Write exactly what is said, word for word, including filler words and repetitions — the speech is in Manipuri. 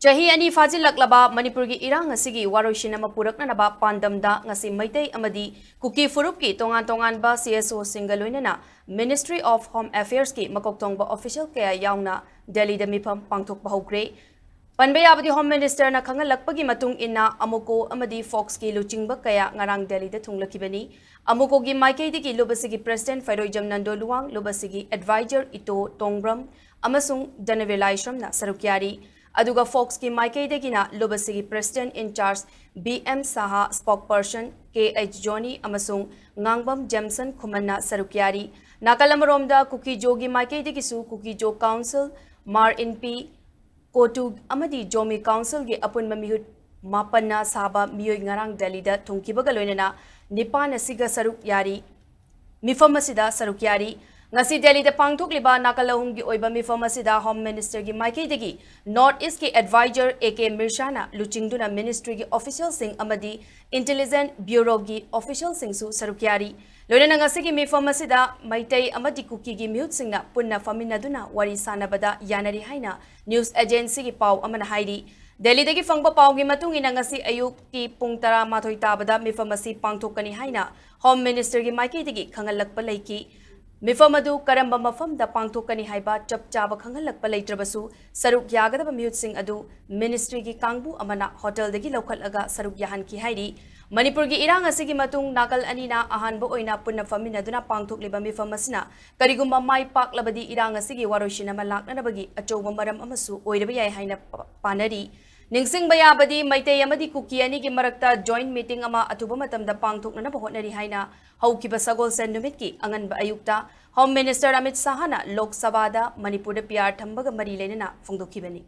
ꯆꯍꯤ ꯑꯅꯤ ꯐꯥꯖꯤꯜꯂꯛꯂꯕ ꯃꯅꯤꯄꯨꯔꯒꯤ ꯏꯔꯥꯡ ꯑꯁꯤꯒꯤ ꯋꯥꯔꯣꯏꯁꯤꯟ ꯑꯃ ꯄꯨꯔꯛꯅꯅꯕ ꯄꯥꯟꯗꯝꯗ ꯉꯁꯤ ꯃꯩꯇꯩ ꯑꯃꯗꯤ ꯀꯨꯀꯤ ꯐꯨꯔꯨꯞꯀꯤ ꯇꯣꯉꯥꯟ ꯇꯣꯉꯥꯟꯕ C S Oꯁꯤꯡꯒ ꯂꯣꯏꯅꯅ Ministry of Home Affairsꯀꯤ ꯃꯀꯣꯛ ꯊꯣꯡꯕ official ꯀꯌꯥ ꯌꯥꯎꯅ ꯗꯦꯜꯂꯤꯗ ꯃꯤꯐꯝ ꯄꯥꯡꯊꯣꯛꯄ ꯍꯧꯈ꯭ꯔꯦ꯫ ꯄꯟꯕ ꯌꯥꯕꯗꯤ, Home Ministerꯅ ꯈꯪꯍꯜꯂꯛꯄꯒꯤ ꯃꯇꯨꯡ ꯏꯟꯅ, AMUCO ꯑꯃꯗꯤ FOCSꯀꯤ ꯂꯨꯆꯤꯡꯕ ꯀꯌꯥ ꯉꯔꯥꯡ ꯗꯦꯜꯂꯤꯗ ꯊꯨꯡꯂꯈꯤꯕꯅꯤ꯫ AMUCOꯒꯤ ꯃꯥꯏꯀꯩꯗꯒꯤ ꯂꯨꯞ ꯑꯁꯤꯒꯤ President ꯐꯩꯔꯣꯏꯖꯝ ꯅꯟꯗꯣ ꯂꯨꯋꯥꯡ, ꯂꯨꯞ ꯑꯁꯤꯒꯤ Advisor ꯏꯇꯣ ꯇꯣꯡꯕ꯭ꯔꯝ ꯑꯃꯁꯨꯡ ꯙꯅꯕꯤꯔ ꯂꯥꯏꯁ꯭ꯔꯝꯅ ꯁꯔꯨꯛ ꯌꯥꯔꯤ꯫ ꯑꯗꯨꯒ FOCSꯀꯤ ꯃꯥꯏꯀꯩꯗꯒꯤꯅ ꯂꯨꯞ ꯑꯁꯤꯒꯤ President in Charge B M Shah, Spokesperson K H Johnny ꯑꯃꯁꯨꯡ ꯉꯥꯡꯕꯝ ꯖꯦꯝꯁꯟ ꯈꯨꯃꯟꯅ ꯁꯔꯨꯛ ꯌꯥꯔꯤ꯫ ꯅꯥꯀꯜ ꯑꯃꯔꯣꯝꯗ ꯀꯨꯀꯤꯖꯣꯒꯤ ꯃꯥꯏꯀꯩꯗꯒꯤꯁꯨ ꯀꯨꯀꯤꯖꯣ Council, ꯃꯥꯔ ꯏꯟꯄꯤ, ꯀꯣꯇꯨ ꯑꯃꯗꯤ ꯖꯣꯃꯤ Councilꯒꯤ ꯑꯄꯨꯟꯕ ꯃꯤꯍꯨꯠ ꯃꯥꯄꯟꯅ ꯁꯥꯕ ꯃꯤꯑꯣꯏ ꯉꯔꯥꯡ ꯗꯦꯜꯂꯤꯗ ꯊꯨꯡꯈꯤꯕꯒ ꯂꯣꯏꯅꯅ ꯅꯤꯄꯥꯟ ꯑꯁꯤꯒ ꯁꯔꯨꯛ ꯌꯥꯔꯤ꯫ ꯃꯤꯐꯝ ꯑꯁꯤꯗ ꯁꯔꯨꯛ ꯌꯥꯔꯤ꯫ ꯉꯁꯤ ꯗꯦꯜꯂꯤꯗ ꯄꯥꯡꯊꯣꯛꯂꯤꯕ ꯅꯥꯀꯜ ꯑꯍꯨꯝꯒꯤ ꯑꯣꯏꯕ ꯃꯤꯐꯝ ꯑꯁꯤꯗ Home Ministerꯒꯤ ꯃꯥꯏꯀꯩꯗꯒꯤ North Eastꯀꯤ Advisor A K ꯃꯤꯔꯁꯥꯅ ꯂꯨꯆꯤꯡꯗꯨꯅ Ministryꯒꯤ officialꯁꯤꯡ ꯑꯃꯗꯤ Intelligence Bureauꯒꯤ officialꯁꯤꯡꯁꯨ ꯁꯔꯨꯛ ꯌꯥꯔꯤ꯫ ꯂꯣꯏꯅꯅ ꯉꯁꯤꯒꯤ ꯃꯤꯐꯝ ꯑꯁꯤꯗ ꯃꯩꯇꯩ ꯑꯃꯗꯤ ꯀꯨꯀꯤꯒꯤ ꯃꯤꯍꯨꯠꯁꯤꯡꯅ ꯄꯨꯟꯅ ꯐꯝꯃꯤꯟꯅꯗꯨꯅ ꯋꯥꯔꯤ ꯁꯥꯟꯅꯕꯗ ꯌꯥꯅꯔꯤ ꯍꯥꯏꯅ news agencyꯒꯤ ꯄꯥꯎ ꯑꯃꯅ ꯍꯥꯏꯔꯤ꯫ ꯗꯦꯜꯂꯤꯗꯒꯤ ꯐꯪꯕ ꯄꯥꯎꯒꯤ ꯃꯇꯨꯡ ꯏꯟꯅ, ꯉꯁꯤ ꯑꯌꯨꯛꯀꯤ ꯄꯨꯡ ꯇꯔꯥꯃꯥꯊꯣꯏ ꯇꯥꯕꯗ ꯃꯤꯐꯝ ꯑꯁꯤ ꯄꯥꯡꯊꯣꯛꯀꯅꯤ ꯍꯥꯏꯅ Home Ministerꯒꯤ ꯃꯥꯏꯀꯩꯗꯒꯤ ꯈꯪꯍꯜꯂꯛꯄ ꯂꯩꯈꯤ꯫ ꯃꯤꯐꯝ ꯑꯗꯨ ꯀꯔꯝꯕ ꯃꯐꯝꯗ ꯄꯥꯡꯊꯣꯛꯀꯅꯤ ꯍꯥꯏꯕ ꯆꯞ ꯆꯥꯕ ꯈꯪꯍꯜꯂꯛꯄ ꯂꯩꯇ꯭ꯔꯕꯁꯨ, ꯁꯔꯨꯛ ꯌꯥꯒꯗꯕ ꯃꯤꯍꯨꯠꯁꯤꯡ ꯑꯗꯨ Ministryꯒꯤ ꯀꯥꯡꯕꯨ ꯑꯃꯅ hotelꯗꯒꯤ ꯂꯧꯈꯠꯂꯒ ꯁꯔꯨꯛ ꯌꯥꯍꯟꯈꯤ ꯍꯥꯏꯔꯤ꯫ ꯃꯅꯤꯄꯨꯔꯒꯤ ꯏꯔꯥꯡ ꯑꯁꯤꯒꯤ ꯃꯇꯨꯡ ꯅꯥꯀꯜ ꯑꯅꯤꯅ ꯑꯍꯥꯟꯕ ꯑꯣꯏꯅ ꯄꯨꯟꯅ ꯐꯝꯃꯤꯟꯅꯗꯨꯅ ꯄꯥꯡꯊꯣꯛꯂꯤꯕ ꯃꯤꯐꯝ ꯑꯁꯤꯅ ꯀꯔꯤꯒꯨꯝꯕ ꯃꯥꯏ ꯄꯥꯛꯂꯕꯗꯤ ꯏꯔꯥꯡ ꯑꯁꯤꯒꯤ ꯋꯥꯔꯣꯏꯁꯤꯟ ꯑꯃ ꯂꯥꯛꯅꯅꯕꯒꯤ ꯑꯆꯧꯕ ꯃꯔꯝ ꯑꯃꯁꯨ ꯑꯣꯏꯔꯕ ꯌꯥꯏ ꯍꯥꯏꯅ ꯄ-, ꯄꯥꯅꯔꯤ꯫ ꯅꯤꯡꯁꯤꯡꯕ ꯌꯥꯕꯗꯤ, ꯃꯩꯇꯩ ꯑꯃꯗꯤ ꯀꯨꯀꯤ ꯑꯅꯤꯒꯤ ꯃꯔꯛꯇ joint meeting ꯑꯃ ꯑꯊꯨꯕ ꯃꯇꯝꯗ ꯄꯥꯡꯊꯣꯛꯅꯅꯕ ꯍꯣꯠꯅꯔꯤ ꯍꯥꯏꯅ ꯍꯧꯈꯤꯕ ꯁꯒꯣꯜꯁꯦꯟ ꯅꯨꯃꯤꯠꯀꯤ ꯑꯉꯟꯕ ꯑꯌꯨꯛꯇ Home Minister ꯑꯃꯤꯠ ꯁꯥꯍꯅ ꯂꯣꯛ ꯁꯚꯥꯗ ꯃꯅꯤꯄꯨꯔꯗ P R ꯊꯝꯕꯒ ꯃꯔꯤ ꯂꯩꯅꯅ ꯐꯣꯡꯗꯣꯛꯈꯤꯕꯅꯤ꯫